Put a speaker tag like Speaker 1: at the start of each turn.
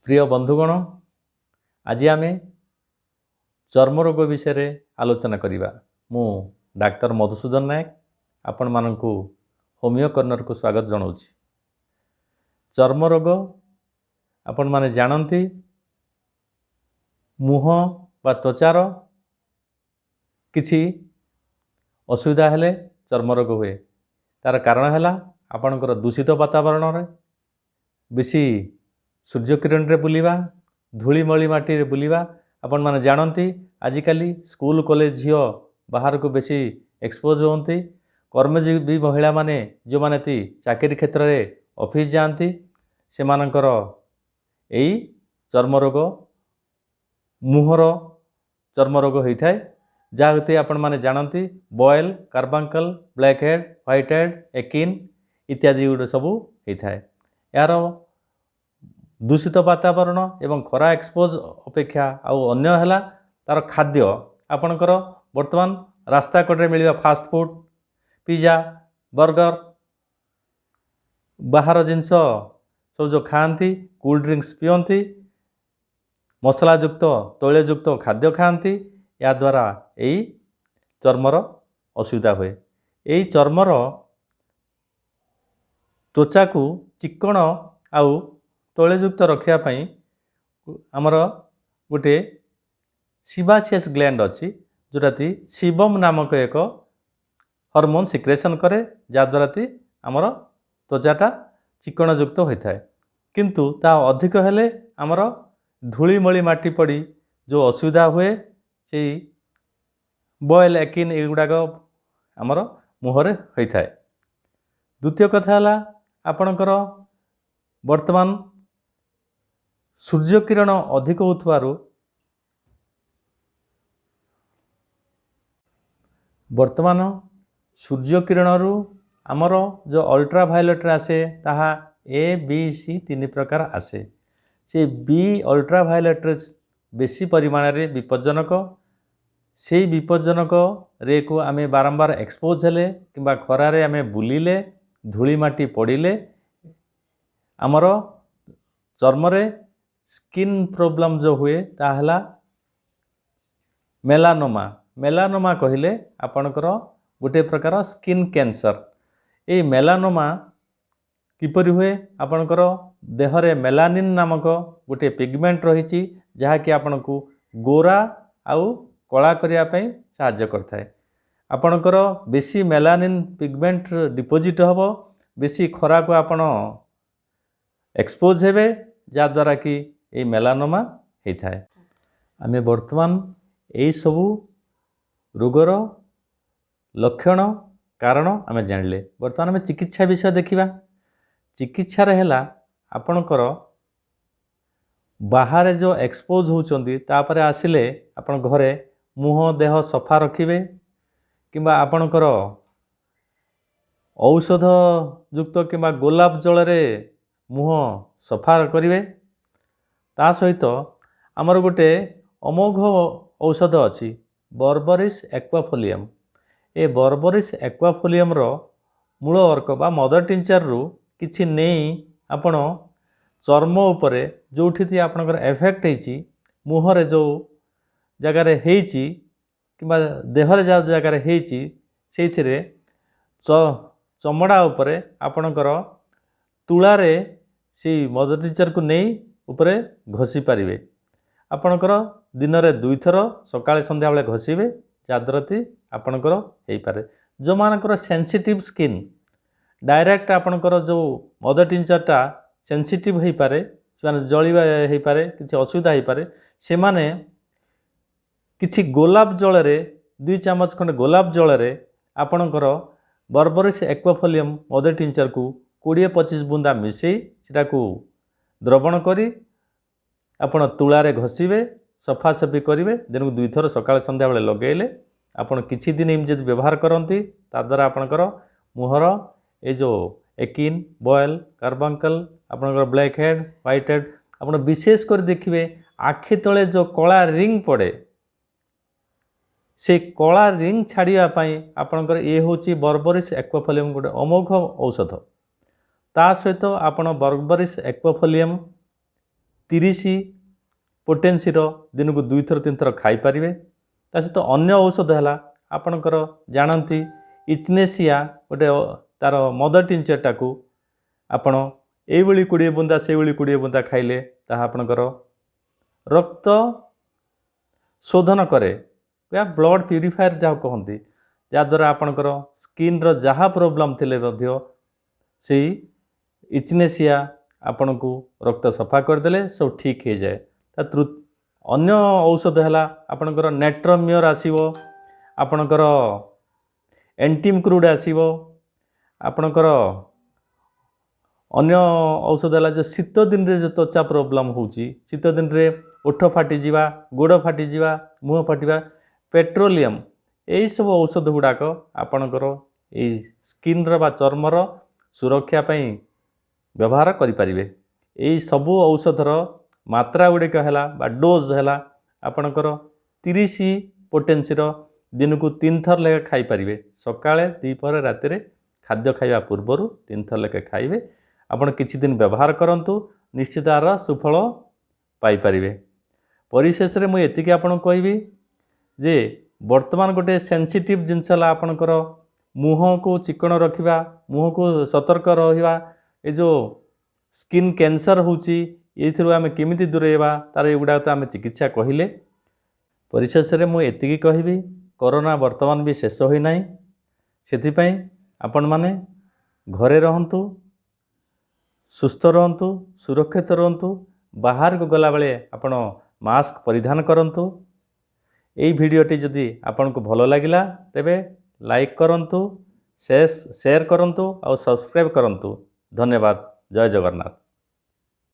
Speaker 1: ପ୍ରିୟ ବନ୍ଧୁଗଣ, ଆଜି ଆମେ ଚର୍ମ ରୋଗ ବିଷୟରେ ଆଲୋଚନା କରିବା। ମୁଁ ଡାକ୍ତର ମଧୁସୂଦନ ନାୟକ ଆପଣମାନଙ୍କୁ ହୋମିଓ କର୍ଣ୍ଣରକୁ ସ୍ୱାଗତ ଜଣାଉଛି। ଚର୍ମ ରୋଗ ଆପଣମାନେ ଜାଣନ୍ତି, ମୁହଁ ବା ତ୍ୱଚାର କିଛି ଅସୁବିଧା ହେଲେ ଚର୍ମ ରୋଗ ହୁଏ। ତା'ର କାରଣ ହେଲା ଆପଣଙ୍କର ଦୂଷିତ ବାତାବରଣରେ ବେଶୀ ସୂର୍ଯ୍ୟକିରଣରେ ବୁଲିବା, ଧୂଳିମଳି ମାଟିରେ ବୁଲିବା। ଆପଣମାନେ ଜାଣନ୍ତି, ଆଜିକାଲି ସ୍କୁଲ କଲେଜ ଝିଅ ବାହାରକୁ ବେଶୀ ଏକ୍ସପୋଜ୍ ହୁଅନ୍ତି। କର୍ମଜୀବୀ ମହିଳାମାନେ, ଯେଉଁମାନେ କି ଚାକିରି କ୍ଷେତ୍ରରେ ଅଫିସ୍ ଯାଆନ୍ତି, ସେମାନଙ୍କର ଏଇ ଚର୍ମ ରୋଗ, ମୁହଁର ଚର୍ମ ରୋଗ ହୋଇଥାଏ, ଯାହା ଆପଣମାନେ ଜାଣନ୍ତି, boil, carbuncle, black head, white head, acne ଇତ୍ୟାଦି ଗୁଡ଼ିକ ସବୁ ହେଇଥାଏ। ଏହାର ଦୂଷିତ ବାତାବରଣ ଏବଂ ଖରା ଏକ୍ସପୋଜ୍ ଅପେକ୍ଷା ଆଉ ଅନ୍ୟ ହେଲା ତା'ର ଖାଦ୍ୟ। ଆପଣଙ୍କର ବର୍ତ୍ତମାନ ରାସ୍ତା କଡ଼ରେ ମିଳିବା ଫାଷ୍ଟଫୁଡ଼୍, ପିଜା, ବର୍ଗର, ବାହାର ଜିନିଷ ସବୁ ଯେଉଁ ଖାଆନ୍ତି, କୋଲ୍ଡ ଡ୍ରିଙ୍କସ୍ ପିଅନ୍ତି, ମସଲାଯୁକ୍ତ ତୈଳଯୁକ୍ତ ଖାଦ୍ୟ ଖାଆନ୍ତି, ଏହାଦ୍ୱାରା ଏଇ ଚର୍ମର ଅସୁବିଧା ହୁଏ। ଏଇ ଚର୍ମର ତ୍ୱଚାକୁ ଚିକ୍କଣ ଆଉ ତୈଳଯୁକ୍ତ ରଖିବା ପାଇଁ ଆମର ଗୋଟିଏ ସିବାସିୟସ୍ ଗ୍ଲାଣ୍ଡ ଅଛି, ଯେଉଁଟାକି ସିବମ୍ ନାମକ ଏକ ହରମୋନ୍ ସିକ୍ରେସନ୍ କରେ, ଯାହାଦ୍ୱାରା କି ଆମର ତ୍ୱଚାଟା ଚିକ୍କଣଯୁକ୍ତ ହୋଇଥାଏ। କିନ୍ତୁ ତାହା ଅଧିକ ହେଲେ ଆମର ଧୂଳିମଳି ମାଟି ପଡ଼ି ଯେଉଁ ଅସୁବିଧା ହୁଏ, ସେଇ ବଏଲ୍, ଏକିନ୍ ଏଗୁଡ଼ାକ ଆମର ମୁହଁରେ ହୋଇଥାଏ। ଦ୍ୱିତୀୟ କଥା ହେଲା, ଆପଣଙ୍କର ବର୍ତ୍ତମାନ ସୂର୍ଯ୍ୟକିରଣ ଅଧିକ ହେଉଥିବାରୁ, ବର୍ତ୍ତମାନ ସୂର୍ଯ୍ୟକିରଣରୁ ଆମର ଯେଉଁ ଅଲ୍ଟ୍ରା ଭାଇଲେଟ୍ରେ ଆସେ, ତାହା ଏ, ବି, ସି ତିନି ପ୍ରକାର ଆସେ। ସେ ବି ଅଲ୍ଟ୍ରା ଭାଇଲେଟ୍ରେ ବେଶୀ ପରିମାଣରେ ବିପଜ୍ଜନକ। ସେଇ ବିପଜ୍ଜନକ ରେକୁ ଆମେ ବାରମ୍ବାର ଏକ୍ସପୋଜ୍ ହେଲେ କିମ୍ବା ଖରାରେ ଆମେ ବୁଲିଲେ, ଧୂଳି ମାଟି ପଡ଼ିଲେ, ଆମର ଚର୍ମରେ ସ୍କିନ୍ ପ୍ରୋବ୍ଲେମ୍ ଯେଉଁ ହୁଏ, ତାହା ହେଲା ମେଲାନୋମା। ମେଲାନୋମା କହିଲେ ଆପଣଙ୍କର ଗୋଟିଏ ପ୍ରକାର ସ୍କିନ୍ କ୍ୟାନ୍ସର। ଏଇ ମେଲାନୋମା କିପରି ହୁଏ? ଆପଣଙ୍କର ଦେହରେ ମେଲାନିନ୍ ନାମକ ଗୋଟିଏ ପିଗମେଣ୍ଟ ରହିଛି, ଯାହାକି ଆପଣଙ୍କୁ ଗୋରା ଆଉ କଳା କରିବା ପାଇଁ ସାହାଯ୍ୟ କରିଥାଏ। ଆପଣଙ୍କର ବେଶୀ ମେଲାନିନ୍ ପିଗମେଣ୍ଟ ଡିପୋଜିଟ୍ ହେବ, ବେଶୀ ଖରାକୁ ଆପଣ ଏକ୍ସପୋଜ୍ ହେବେ, ଯାହାଦ୍ୱାରା କି ଏଇ ମେଲାନୋମା ହେଇଥାଏ। ଆମେ ବର୍ତ୍ତମାନ ଏଇସବୁ ରୋଗର ଲକ୍ଷଣ, କାରଣ ଆମେ ଜାଣିଲେ। ବର୍ତ୍ତମାନ ଆମେ ଚିକିତ୍ସା ବିଷୟ ଦେଖିବା। ଚିକିତ୍ସାରେ ହେଲା ଆପଣଙ୍କର ବାହାରେ ଯେଉଁ ଏକ୍ସପୋଜ୍ ହେଉଛନ୍ତି, ତାପରେ ଆସିଲେ ଆପଣ ଘରେ ମୁହଁ ଦେହ ସଫା ରଖିବେ କିମ୍ବା ଆପଣଙ୍କର ଔଷଧ ଯୁକ୍ତ କିମ୍ବା ଗୋଲାପ ଜଳରେ ମୁହଁ ସଫା କରିବେ। ତା ସହିତ ଆମର ଗୋଟେ ଅମୋଘ ଔଷଧ ଅଛି, ବର୍ବରିସ୍ ଏକ୍ୱାଫୋଲିୟମ୍। ଏ ବର୍ବରିସ୍ ଏକ୍ୱାଫୋଲିୟମ୍ର ମୂଳ ଅର୍କ ବା ମଦର ଟିଞ୍ଚରରୁ କିଛି ନେଇ ଆପଣ ଚର୍ମ ଉପରେ ଯେଉଁଠି ଆପଣଙ୍କର ଏଫେକ୍ଟ ହେଇଛି, ମୁହଁରେ ଯେଉଁ ଜାଗାରେ ହେଇଛି କିମ୍ବା ଦେହରେ ଯେଉଁ ଜାଗାରେ ହେଇଛି, ସେଇଥିରେ ଚମଡ଼ା ଉପରେ ଆପଣଙ୍କର ତୁଳାରେ ସେଇ ମଦର ଟିଞ୍ଚରକୁ ନେଇ ଉପରେ ଘଷି ପାରିବେ। ଆପଣଙ୍କର ଦିନରେ ଦୁଇଥର ସକାଳେ ସନ୍ଧ୍ୟାବେଳେ ଘଷିବେ, ଯାହାଦ୍ୱାରା କି ଆପଣଙ୍କର ହେଇପାରେ। ଯେଉଁମାନଙ୍କର ସେନ୍ସିଟିଭ୍ ସ୍କିନ୍, ଡାଇରେକ୍ଟ ଆପଣଙ୍କର ଯେଉଁ ମଦର ଟିଞ୍ଚରଟା ସେନ୍ସିଟିଭ୍ ହେଇପାରେ, ସେମାନେ ଜଳିବା ହେଇପାରେ, କିଛି ଅସୁବିଧା ହେଇପାରେ, ସେମାନେ କିଛି ଗୋଲାପ ଜଳରେ, 2 ଚାମଚ ଖଣ୍ଡେ ଗୋଲାପ ଜଳରେ ଆପଣଙ୍କର ବର୍ବରିସ୍ ଏକ୍ୱାଫୋଲିୟମ୍ ମଦର ଟିଞ୍ଚରକୁ 20-25 ବୁନ୍ଦା ମିଶାଇ ସେଟାକୁ ଦ୍ରବଣ କରି ଆପଣ ତୁଳାରେ ଘଷିବେ, ସଫାସଫି କରିବେ। ଦିନକୁ ଦୁଇଥର ସକାଳେ ସନ୍ଧ୍ୟାବେଳେ ଲଗାଇଲେ, ଆପଣ କିଛି ଦିନ ଏମିତି ଯଦି ବ୍ୟବହାର କରନ୍ତି, ତାଦ୍ୱାରା ଆପଣଙ୍କର ମୁହଁର ଏ ଯେଉଁ ଏକିନ୍, ବଏଲ୍, କାର୍ବାଙ୍କଲ୍, ଆପଣଙ୍କର ବ୍ଲାକ୍ ହେଡ଼୍, ହ୍ୱାଇଟ୍ ହେଡ଼୍, ଆପଣ ବିଶେଷ କରି ଦେଖିବେ ଆଖି ତଳେ ଯେଉଁ କଳା ରିଙ୍ଗ ପଡ଼େ, ସେ କଳା ରିଙ୍ଗ ଛାଡ଼ିବା ପାଇଁ ଆପଣଙ୍କର ଇଏ ହେଉଛି ବର୍ବରିସ୍ ଏକ୍ୱାଫୋଲିୟମ୍ ଗୋଟେ ଅମୋଘ ଔଷଧ। ତା ସହିତ ଆପଣ ବର୍ବରିସ୍ ଏକ୍ୱାଫୋଲିୟମ୍ 30 ପୋଟେନ୍ସିର ଦିନକୁ 2 ଥର 3 ଥର ଖାଇପାରିବେ। ତା ସହିତ ଅନ୍ୟ ଔଷଧ ହେଲା ଆପଣଙ୍କର ଜାଣନ୍ତି ଇଚନେସିଆ ଗୋଟେ, ତାର ମଦର ଟିଞ୍ଚରଟାକୁ ଆପଣ ଏଇଭଳି 20 ବୁନ୍ଦା, ସେଇଭଳି 20 ବୁନ୍ଦା ଖାଇଲେ ତାହା ଆପଣଙ୍କର ରକ୍ତ ଶୋଧନ କରେ ବା ବ୍ଲଡ଼ ପ୍ୟୁରିଫାୟର ଯାହା କହନ୍ତି, ଯାହାଦ୍ୱାରା ଆପଣଙ୍କର ସ୍କିନ୍ର ଯାହା ପ୍ରୋବ୍ଲେମ୍ ଥିଲେ ମଧ୍ୟ ସେଇ ଇଚନେସିଆ ଆପଣଙ୍କୁ ରକ୍ତ ସଫା କରିଦେଲେ ସବୁ ଠିକ୍ ହେଇଯାଏ। ତା ଅନ୍ୟ ଔଷଧ ହେଲା ଆପଣଙ୍କର ନେଟ୍ରମିୟର ଆସିବ, ଆପଣଙ୍କର ଏଣ୍ଟିମ୍ କ୍ରୁଡ୍ ଆସିବ। ଆପଣଙ୍କର ଅନ୍ୟ ଔଷଧ ହେଲା ଯେଉଁ ଶୀତ ଦିନରେ ଯେଉଁ ତ୍ୱଚା ପ୍ରୋବ୍ଲେମ୍ ହେଉଛି, ଶୀତ ଦିନରେ ଓଠ ଫାଟିଯିବା, ଗୋଡ଼ ଫାଟିଯିବା, ମୁହଁ ଫାଟିବା, ପେଟ୍ରୋଲିୟମ୍, ଏଇସବୁ ଔଷଧ ଗୁଡ଼ାକ ଆପଣଙ୍କର ଏଇ ସ୍କିନ୍ର ବା ଚର୍ମର ସୁରକ୍ଷା ପାଇଁ ବ୍ୟବହାର କରିପାରିବେ। ଏଇ ସବୁ ଔଷଧର ମାତ୍ରା ଗୁଡ଼ିକ ହେଲା ବା ଡୋଜ୍ ହେଲା ଆପଣଙ୍କର 30 ପୋଟେନ୍ସିର ଦିନକୁ 3 ଥର ଲେଖା ଖାଇପାରିବେ, ସକାଳେ, ଦ୍ୱିପହରେ, ରାତିରେ, ଖାଦ୍ୟ ଖାଇବା ପୂର୍ବରୁ 3 ଥର ଲେଖା ଖାଇବେ। ଆପଣ କିଛି ଦିନ ବ୍ୟବହାର କରନ୍ତୁ, ନିଶ୍ଚିତ ଆର ସୁଫଳ ପାଇପାରିବେ। ପରିଶେଷରେ ମୁଁ ଏତିକି ଆପଣଙ୍କୁ କହିବି ଯେ ବର୍ତ୍ତମାନ ଗୋଟେ ସେନ୍ସିଟିଭ୍ ଜିନିଷ ହେଲା ଆପଣଙ୍କର ମୁହଁକୁ ଚିକଣ ରଖିବା, ମୁହଁକୁ ସତର୍କ ରହିବା। ଏ ଯେଉଁ ସ୍କିନ୍ କ୍ୟାନ୍ସର ହେଉଛି, ଏଇଥିରୁ ଆମେ କେମିତି ଦୂରେଇବା, ତାର ଏଗୁଡ଼ାକ ତ ଆମେ ଚିକିତ୍ସା କହିଲେ। ପରିଶେଷରେ ମୁଁ ଏତିକି କହିବି, କରୋନା ବର୍ତ୍ତମାନ ବି ଶେଷ ହୋଇନାହିଁ। ସେଥିପାଇଁ ଆପଣମାନେ ଘରେ ରହନ୍ତୁ, ସୁସ୍ଥ ରୁହନ୍ତୁ, ସୁରକ୍ଷିତ ରୁହନ୍ତୁ। ବାହାରକୁ ଗଲାବେଳେ ଆପଣ ମାସ୍କ ପରିଧାନ କରନ୍ତୁ। ଏଇ ଭିଡ଼ିଓଟି ଯଦି ଆପଣଙ୍କୁ ଭଲ ଲାଗିଲା, ତେବେ ଲାଇକ୍ କରନ୍ତୁ, ସେୟାର କରନ୍ତୁ ଆଉ ସବସ୍କ୍ରାଇବ୍ କରନ୍ତୁ। ଧନ୍ୟବାଦ। ଜୟ ଜଗନ୍ନାଥ।